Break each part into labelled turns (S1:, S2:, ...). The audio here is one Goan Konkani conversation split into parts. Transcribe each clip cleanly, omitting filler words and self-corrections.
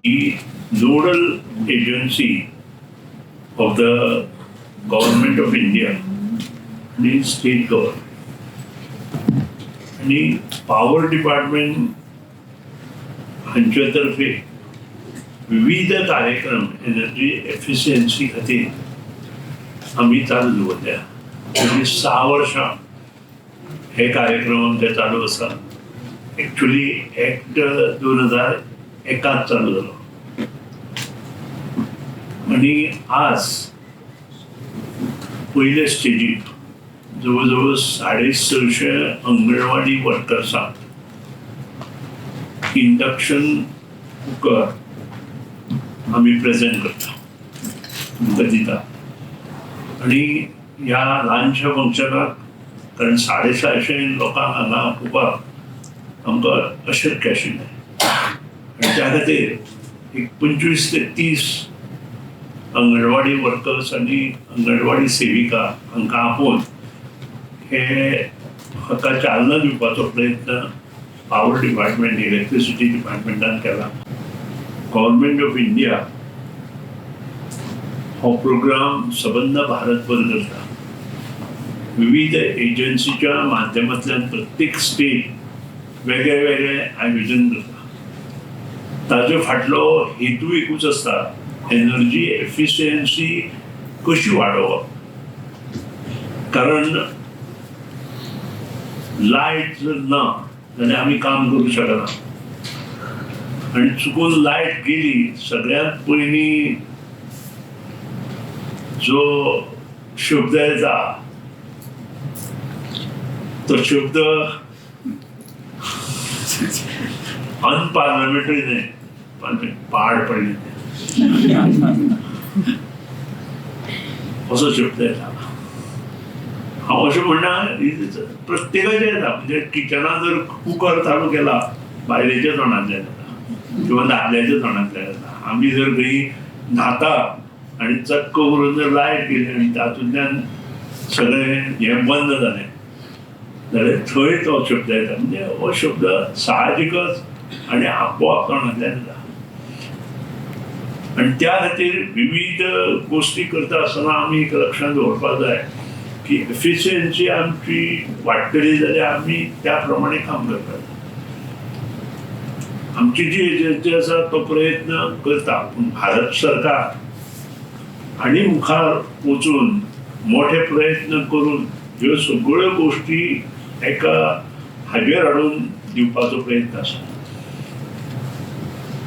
S1: He nodal agency of the government of India आणि स्टेट गव्हर्नमेंट आणि पॉवर डिपार्टमेंट हांचे तर्फे विविध कार्यक्रम एनर्जी एफिशियन्सी खातीर आमी चालू दवरल्या. पयलीं 6 वर्सां हे कार्यक्रम आमचे चालू आसा. एक्चुली एक्ट 2001त चालू जालो आनी आज पयले स्टेजीर जवळ जवळ 650 अंगणवाडी वर्कर्सांक इंडक्शन कुकर आमी प्रेजेंट करता, तुमकां दिता. आनी ह्या ल्हानशा फंक्शनाक, कारण 650 लोकांक हांगा आपोवपाक आमकां अशक्य आशिल्लें आनी त्या खातीर एक 25 ते 30 अंगणवाडी वर्कर्स आनी अंगणवाडी सेविका हांकां आपोवन हे हाका चालना दिवपाचो प्रयत्न पॉवर डिपार्टमेंट, इलेक्ट्रिसिटी डिपार्टमेंटान केला. गव्हर्मेंट ऑफ इंडिया हो प्रोग्राम सबंद भारतभर करता. विविध एजन्सीच्या माध्यमांतल्यान प्रत्येक स्टेट वेगळे वेगळे आयोजन करता. ताजो फाटलो हेतू एकूच आसता, एनर्जी एफिशियन्सी कशी वाडोवप, कारण लायट जर ना जाल्यार आमी काम करूं शकना आनी चुकून लायट गेली, सगळ्यांत पयलीं जो शब्द येता तो शब्द अनपार्लमेंटरी न्हय, पण पाड पडली असो शब्द येता. हांव अशें म्हणना, प्रत्येकाचें येता. म्हणजे किचनान जर कुकर चालू केला, बायलेच्या तोंडांतल्यान येता किंवा दादल्याच्या तोंडांतल्यान येता. आमी जर खंय न्हाता आनी चक्क करून जर लायट गेली आनी तातूंतल्यान सगळें हें बंद जालें जाल्यार थंय तो शब्द येता. म्हणजे हो शब्द साहजिकच आनी आपोआप तोंडांतल्यान येता. आनी त्या खातीर विविध गोश्टी करता आसतना आमी एक लक्षांत दवरपाक जाय की एफिशियन्सी आमची वाडटली जाल्यार आमी त्या प्रमाणे काम करपाक जाय. आमची जी एजन्सी आसा तो प्रयत्न करता, पूण भारत सरकार आनी मुखार वचून मोठे प्रयत्न करून ह्यो सगळ्यो गोश्टी एका हाजेर हाडून दिवपाचो प्रयत्न आसा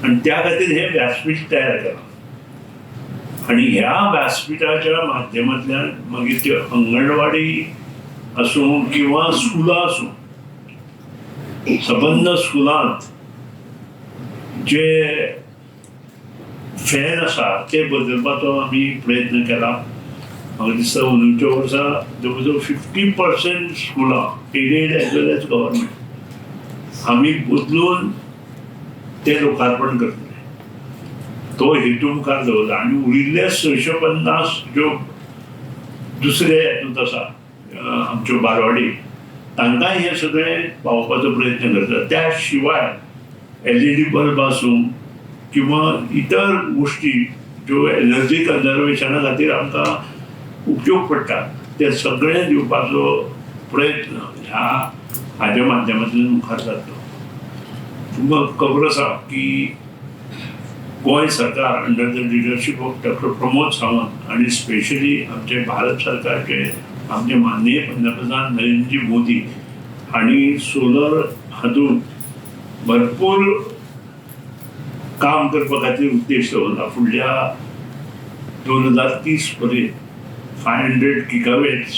S1: आनी त्या खातीर हें व्यासपीठ तयार केलां. आनी ह्या व्यासपिठाच्या माध्यमांतल्यान मागीर त्यो अंगणवाडी आसूं किंवा स्कुलां आसूं, सबंद स्कुलांत जे फॅन आसा ते बदलपाचो आमी प्रयत्न केला. म्हाका दिसता अंदूच्या वर्सा जवळ जवळ 50% स्कुलां aided as well as government आमी बदलून ते लोकार्पण करतले. तो हेतू मुखार दवरला आनी उरिल्ले 650 ज्यो दुसरे हेतूंत आसा, आमच्यो बालवाडी, तांकांय हें सगळें पावोवपाचो प्रयत्न करता. त्या शिवाय एलईडी बल्ब आसूं किंवा इतर गोश्टी ज्यो एनर्जी कन्जर्वेशना खातीर आमकां उपयोग पडटा, ते सगळें दिवपाचो प्रयत्न ह्या हाज्या माध्यमांतल्यान मुखार जातलो. तुमकां खबर आसा की गोंय सरकार under the leadership of Doctor Pramod Sawant आनी स्पेशली आमचे भारत सरकारचे आमचे माननीय पंतप्रधान नरेंद्रजी मोदी हांणी सोलर हातूंत भरपूर काम करपा खातीर उद्देश दवरला. फुडल्या 2030 पर्यंत 500 गिगावॅट्स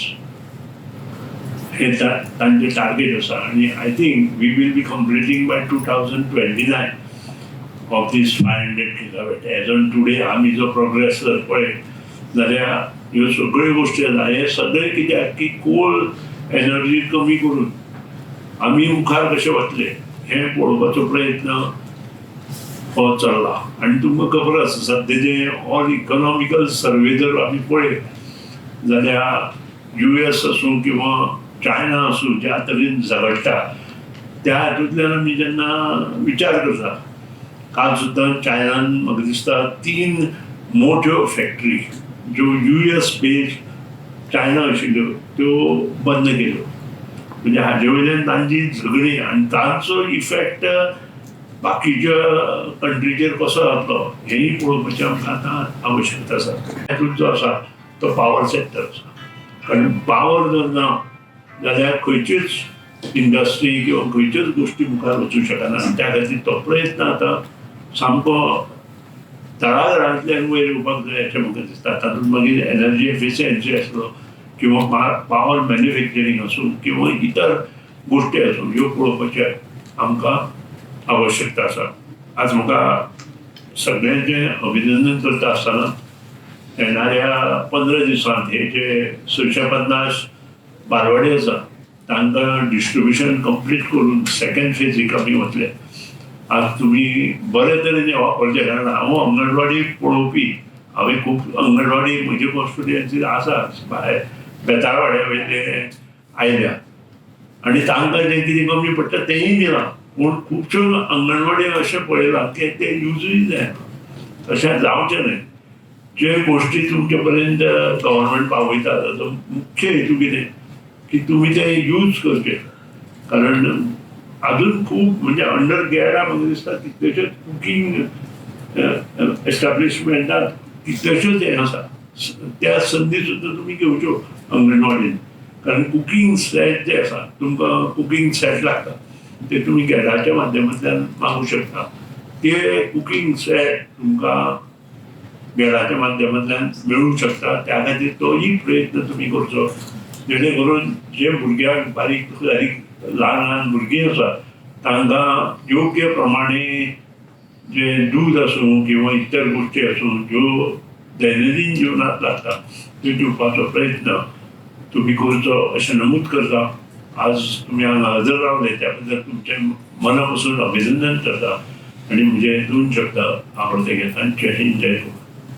S1: हे तांचे टार्गेट आसा आनी I think we will be completing by 2029 of this 500 gigawatt. As on today आमी जो प्रोग्रेस जर पळयत जाल्यार ह्यो सगळ्यो गोश्टी आसा. हे सगळें कित्याक की कोल एनर्जी कमी करून आमी मुखार कशे वतले हें पळोवपाचो प्रयत्न हो चल्ला. आनी तुमकां खबर आसा, सद्या जे ऑल इकॉनॉमिकल सर्वे जर आमी पळयत जाल्यार यूएस आसूं किंवा चायना आसूं, ज्या तरेन झगडटा त्या हातूंतल्यान आमी जेन्ना विचार करता काल सुद्दां चायनान म्हाका दिसता 3 मोठ्यो फॅक्टरी ज्यो यूएस बेस्ड चायना आशिल्ल्यो त्यो बंद केल्यो. म्हणजे हाजे वयल्यान तांची झगडी आनी तांचो इफेक्ट बाकीच्या कंट्रीचेर कसो जातलो हेंय पळोवपाची आमकां आतां आवश्यकता आसा. हातूंत जो आसा तो पावर सेक्टर आसा, कारण पावर जर ना जाल्यार खंयचीच इंडस्ट्री किंवा खंयच्योच गोश्टी मुखार वचूं शकना आनी त्या खातीर तो प्रयत्न आतां सामको तळागाळांतल्यान वयर येवपाक जाय अशें म्हाका दिसता. तातूंत मागीर एनर्जी एफिशियन्सी आसलो किंवा पावर मॅन्युफॅक्चरींग आसूं किंवा इतर गोश्टी आसूं, ह्यो पळोवपाची आमकां आवश्यकता आसा. आज म्हाका सगळ्यांचें अभिनंदन करता आसतना येणाऱ्या 15 दिसांत हे जे 650 बालवाडी आसा तांकां डिस्ट्रिब्युशन कंप्लीट करून सेकंड फेजीक आमी वतले. आज तुमी बरे तरेन वापरचे, कारण हांव अंगणवाडी पळोवपी, हांवें खूब अंगणवाडी म्हजे कॉन्स्टिट्युएन्सी आसा भायर बेताळवाड्या वयले आयल्या आनी तांकां जें कितें कमी पडटा तेंय दिलां, पूण खुबश्यो अंगणवाडी अशें पळयलां की ते युजूय जायना. तशें जावचें न्हय. जे गोश्टी तुमचे पर्यंत गव्हर्मेंट पावयता ताचो मुख्य हेतू कितें की तुमी ते यूज करचे, कारण अजून खूब म्हणजे अंडर गॅडा म्हाका दिसता कितल्योश्योच कुकींग एस्टाब्लिशमेंटात कितल्योश्योच हें आसा, त्या संदी सुद्दां तुमी घेवच्यो अंगणवाडीन, कारण कुकींग सेट जे आसा तुमकां कुकींग सेट लागता ते तुमी गॅडाच्या माध्यमांतल्यान मागूं शकता. ते कुकींग सेट तुमकां गॅडाच्या माध्यमांतल्यान मेळूंक शकता. त्या खातीर तोय प्रयत्न तुमी करचो, जेणे करून जे भुरग्यांक बारीक बारीक ल्हान ल्हान भुरगीं आसा तांकां योग्य प्रमाणे जे दूद आसूं किंवा इतर गोश्टी आसूं ज्यो दैनंदीन जिवनांत लागता त्यो दिवपाचो प्रयत्न तुमी करचो अशें नमूद करता. आज तुमी हांगा हजर रावले त्या बद्दल तुमचें मना पसून अभिनंदन करता आनी म्हजे 2 शब्द आवडते घेता. जय हिंद, जय गोवा.